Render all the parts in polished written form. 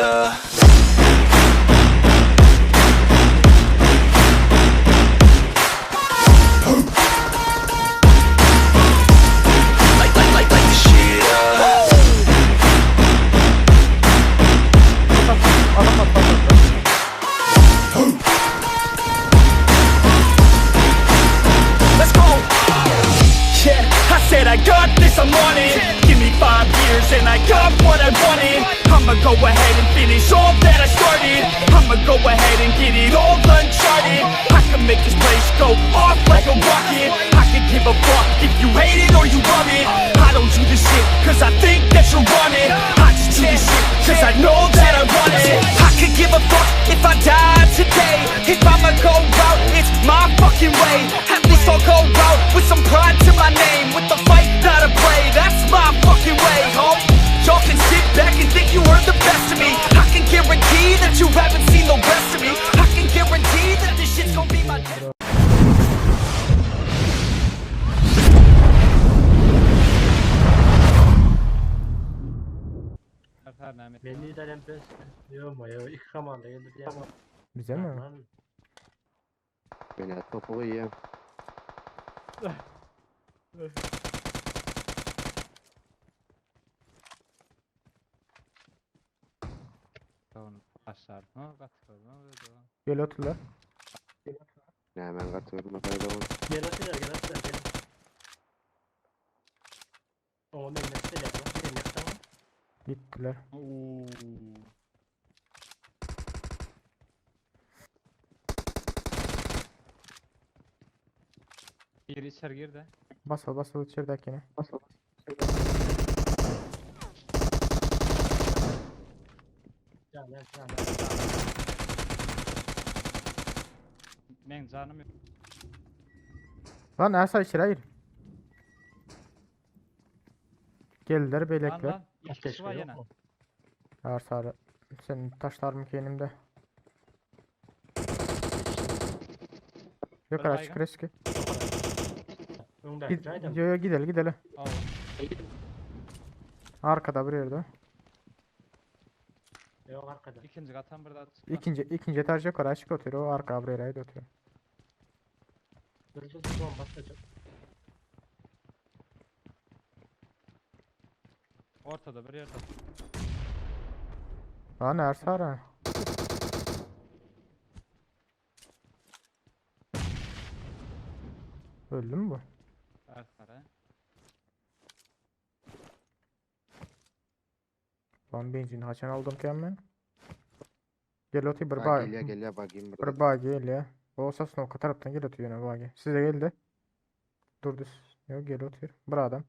up. Light, light, light, light the shit up. Adam var sağ tarafta. Let's go. Yeah, I said I got this, I'm on it. Give me five years and I got what I wanted. I'ma go ahead and finish all that I started. I'ma go ahead and get it all uncharted. I can make this place go off like a rocket. I could give a fuck if you hate it or you love it. I don't do this shit cause I think that you're on it. I just do this shit cause I know that I want it. I could give a fuck if I die today. If I'ma go out, it's my fucking way. At least I'll go out with some pride to my name. With the fight, not a play. That's my fucking way, ho. Y'all can sit back and think you heard the best of me. I can guarantee that you haven't seen the rest of me. I can guarantee that this shit's gonna be my death. Her näme? Men neden pes? Yok mu ya? İlk komanda geldi diye. Bize mi? Lan, Ben topuğu yiyem. Onu aşağı. Ne katıyor? Ne oldu? Gel oturlar. Ne hemen katıyorum efendim. Gel atıyorlar gel atıyorlar gel. O men ne lan? Men yaptım. Gittiler. Oo. Biri içeri girdi. Basıl basıl içeridekine. Ya lan ya lan. Men canım yok. Lan Ersa içeri hayır. Geldiler Lan belekler. lan. İki kişi var Ateş yine. yok mu? Ersa senin taşlar mı kendimde? Yukarı baygın. çık riski. Önden Gid caydım. yo, yo, gidelim gidelim. Al. Arkada bir yerde. Yok arkada. İkinci katan burada çıktı. İkinci ikinci etaj yukarı açık oturuyor. O arka bir yere oturuyor. Dur dur dur bomba atacak. Ortada bir yerde. Lan Ersa ara. Öldü mü bu? Arkara. Lan benzin haçan aldım ki ben. Gel otur bir Ha, bay. geliyor geliyor bakayım burada. Bir bay gel ya. O Sosnovka taraftan gel otur yine bay. Size geldi. Dur düz. Yok gel otur. Bir adam.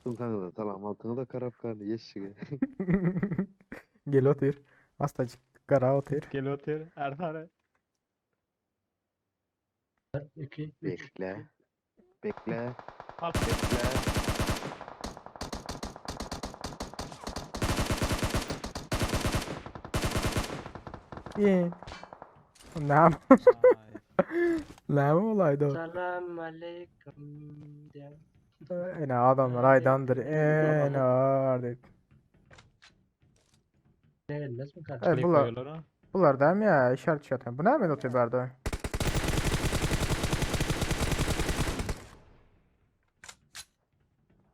Sultanı da tamam altına da karap karnı yeşil. Gel otur. Astacık kara otur. Gel otur. Ertare. 2 3 Bekle. Bekle. Kalk. Bekle. İyi. Ne yap? Ay. Ne olaydı o? Selam aleyküm. diye. Ene adamlar aydandır. Ene ardı. Ne gelmez mi kardeşim? Evet Ne bunlar, koyuyorlar ha? bunlar da mı ya işaret işaret. Bu ne mi oturuyor barda?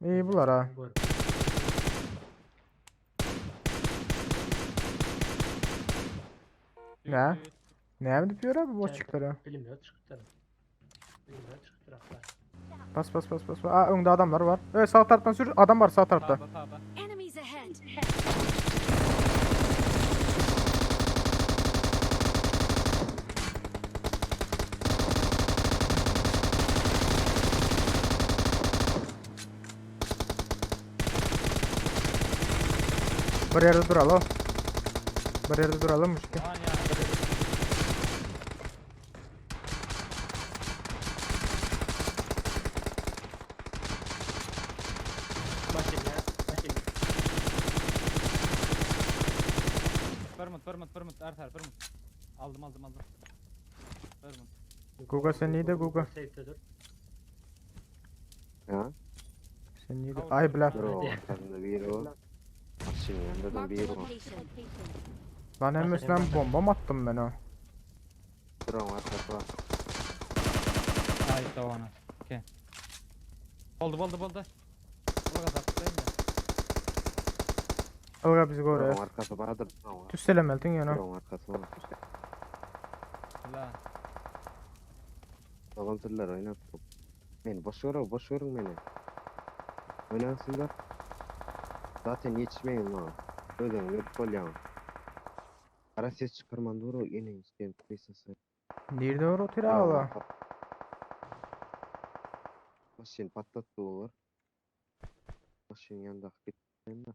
İyi bunlar ha. Gör. Ne? Ne mi diyor abi bu Çay- açıkları? Bilmiyor çıktı. Bilmiyor çıktı. Aklar. Bas bas bas bas. Aa önde adamlar var. Evet sağ taraftan sür. Adam var sağ tarafta. Sağda sağda. Enemies ahead! Bir yerde duralım. Bir yerde duralım müşkü. Aman ya. Makine. Makine. Vermut, vermut, vermut, Erter, vermut. Aldım, aldım, aldım. Vermut. Guga sen iyi de Guga. Safe'de dur. Ha? Sen nirde? Ay bile. Dur o arkasında biri o. Maşının yanında da Marked a biri o. location. Lan hem üstüne bomba mı attım ben o? Dur o arkası var. Ay davana. Okey. Boldy boldy boldy. Ola da Ilga bizi Dur gorer. o arkası vardır. Dur o Tüselemeldin yana. Dur o arkası var. La. Dolandırlar oynattım. Beni boş ver boş verin beni. Oynansınlar. Zaten yetişmeyin lan. Öden yok gol ya. Ara ses çıkarman doğru yine isteyen kısası. Nerede var o tira ala? Maşin patlattı olur. Maşin yanında gittim de.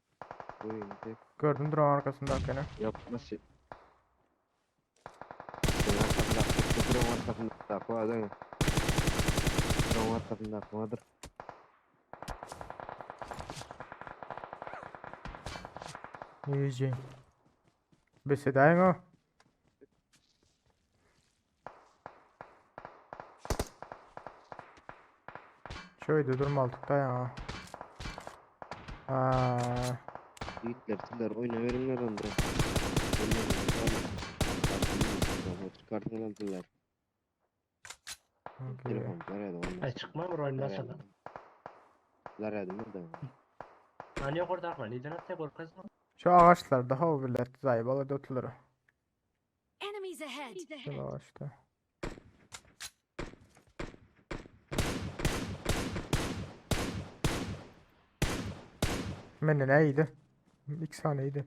Bu tek Gördüm drone arkasında gene. yok maşin. Drone arkasında, drone arkasında, kovadan. Drone arkasında, kovadır. Yiyeceğim. Besedayın o. Şöyle durmalık da ya. Aa, Yiğitler, sizler oyna verimler onda. Çıkartın aldılar. okey. Telefon zarardı olmaz. Ay çıkma mı oynasa da. Zarardı mı da? Hani yok orada akma. Neden hatta korkasın? Şu ağaçlar daha o bilet zayıf dötülür. Enemies ahead. Şu ağaçta. Mende neydi? İki saniyeydi.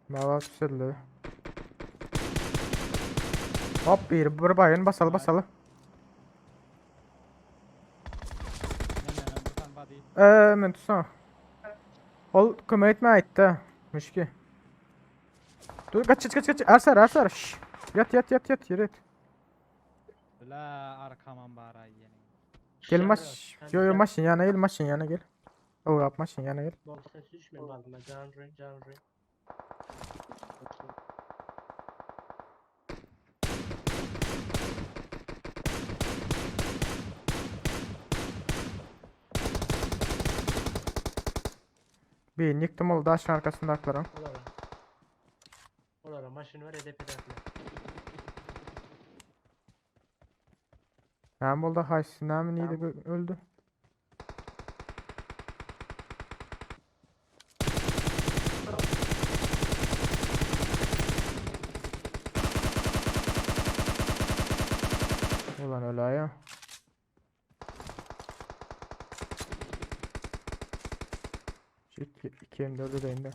Mava tüseldi. Hop bir bir bayın basalı basalı. Men men bu tan body. Eee men tutsana. Ol kömek etme aytdı. Müşki. Dur kaç kaç kaç kaç. Ersar Ersar. Şş. Yat yat yat yat yürü. La arkaman bara yeni. Gel maş. Yo yo maşın yana gel maşın yana gel. O yap maşın yana gel. Bol ses düşmüyor aldım ben. Can ring, can ring. Bir yıktım oldu daşın arkasında aklarım. Olara. Olara maşın var edep edep. Nem oldu haysi nem neydi bu öldü. Ulan öyle ya. Şu 2 M4'ü de indi.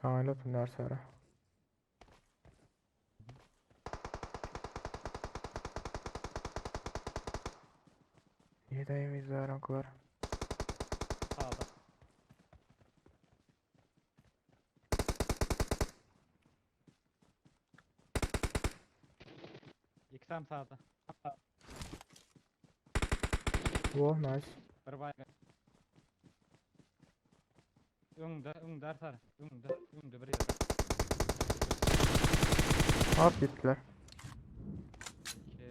Sahne atın sonra. Niye dayımız var var? Sağda. İki tam sağda. Oh nice. Bir bay. Öňde, öňde Ersar. Öňde, öňde bir yer. Hop gittiler. İki.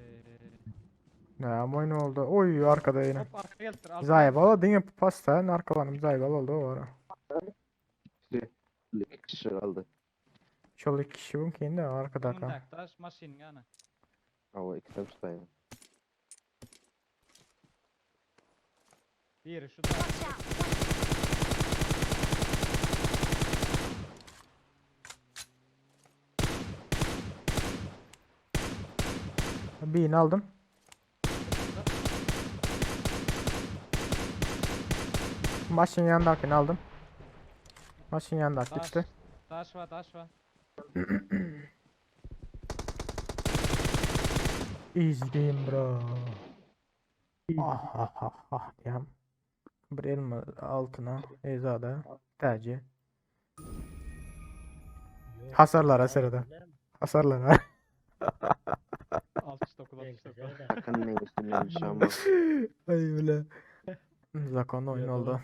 Ne ama ne oldu? Oy arkada yine. Hop arka gelipdir. Arka. Zayıf oldu. Dine pasta arkalanım zayıf oldu o ara. İki kişi kaldı. Şöyle iki kişi bunun kendi arkada Önünde kan. taş maşin yani. Ama iki tane tutayım. Biri şu da. Watch out. Birini aldım. Maşın yanındakini aldım. Maşın yanındaki Taş. gitti. Taş var, taş var. Easy game bro. Ah ah ah ah diyem. Bir elma altına Ezada tercih. Hasarlara sırada. Hasarlara. 69 69. Sakın ne üstünden ama. Ay bile. Zakon oyun oldu.